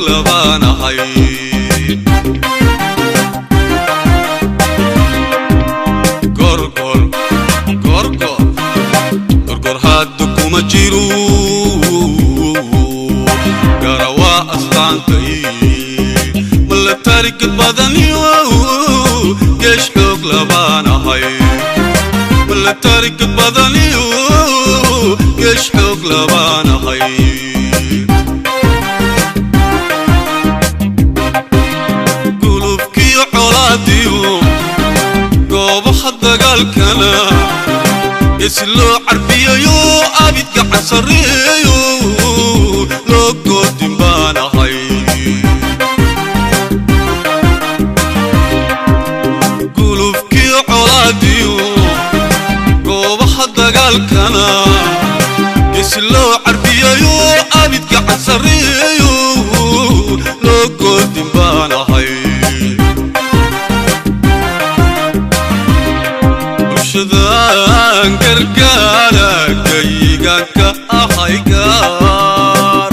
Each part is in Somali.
Labaanahay gorgor gorgor gorgor hadda kuma jiro garawaa astaantay malatariga badaniyo geesh xoog labaanahay malatariga badaniyo geesh xoog labaanahay gulubkiyo colaadiyo goobaha dagaalkana geesi loo carbiyayo abid gacan sarreeyo loo goodin baanahay gulubkiyo colaadiyo goobaha dagaalkana geesi loo carbiyayo abid gacan sarreeyo loo goodin baanahay bulshadan gargaara gayigaanka ahay gaar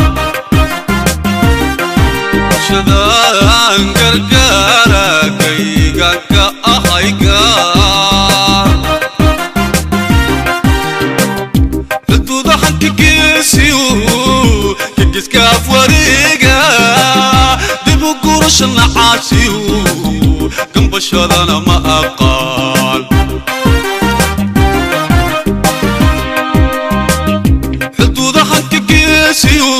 bulshadan gargaara gayigaanka ahay gaar xuduudahan ka geesiyo ka geeska af wareega dib u gurasha nacaasiyo gambashadana ma aqaan xuduudahan ka geesiyo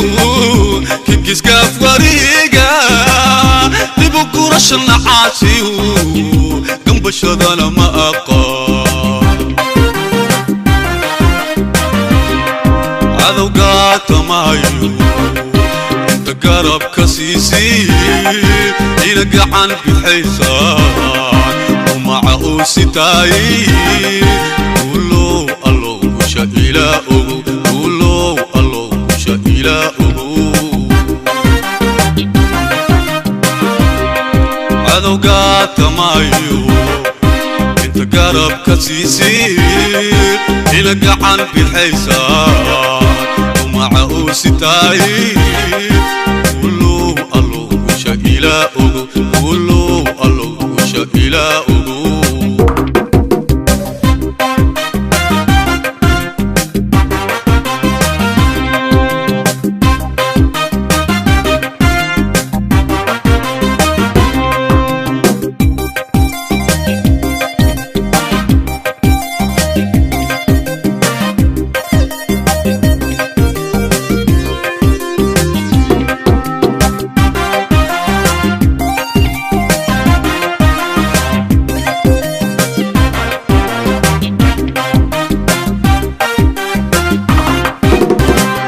ka geeska af wareega dib u gurasha nacaasiyo gambashadana ma aqaan cadowgaa tamayo inta garabka siisii ina gacan bixaysaan umaca uu sitaay ulow allow husha ilaa ogow ulow allow husha ilaa ogow cadowgaa tamayo inta garabka siisii ina gacan bixaysaan umaca uu sitaay ulow allow husha ilaa ogow ulow allow husha ilaa ogow.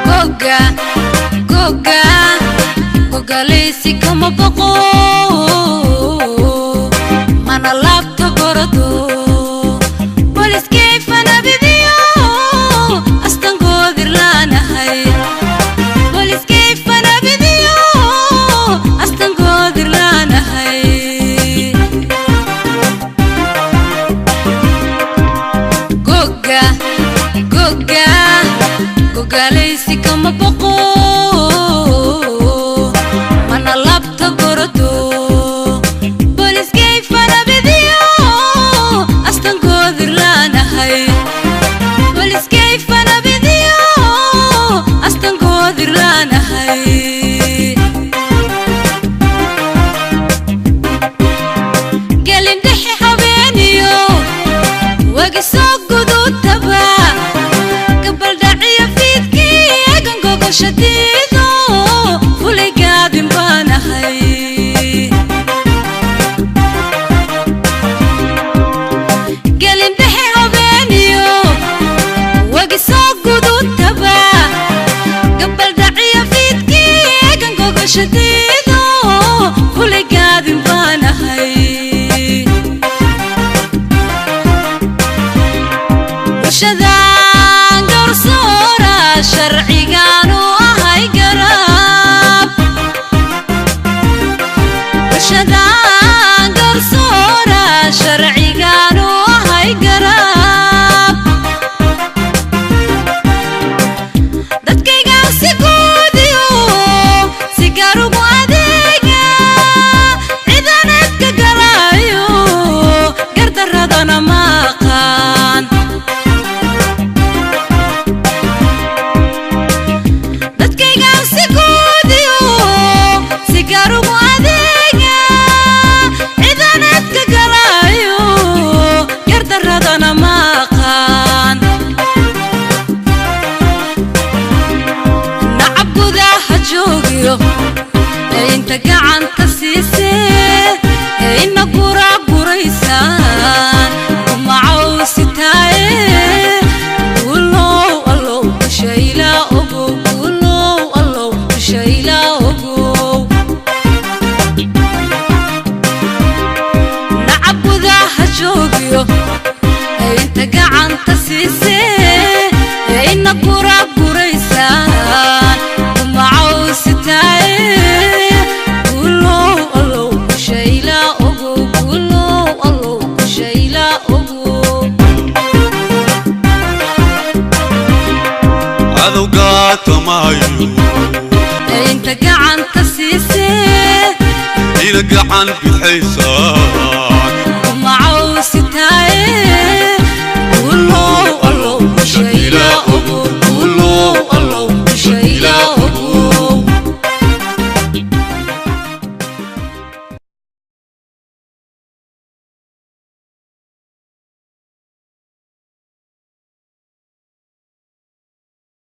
Goga, goga, gogalaysi kama boqo, mana laabto gordo. Booliskay fanabidiyo, astangodir laanahay. Booliskay fanabidiyo, astangodir laanahay. Goga, goga, gogalaysi kama boqo, mana laabto gordo. Booliskay fanabidiyo, astangodir laanahay. Booliskay fanabidiyo, astangodir laanahay. Gelin dhexe habeeniyo, wagi soo gudutaba, gabaldhaciyo fiidkii eegan gogosha diido, fulay gaadin baanahay. Gelin dhexe habeeniyo, wagi soo gudutaba, gabaldhaciyo fiidkii eegan gogosha diido, fulay gaadin baanahay. Bulshadan garsoora sharcigaanu ahay garab. Bulshadan garsoora sharcigaanu ahay garab. Dadkaygaan si guudiyo si gaar ugu adeeg. Gacan bidxaysaa.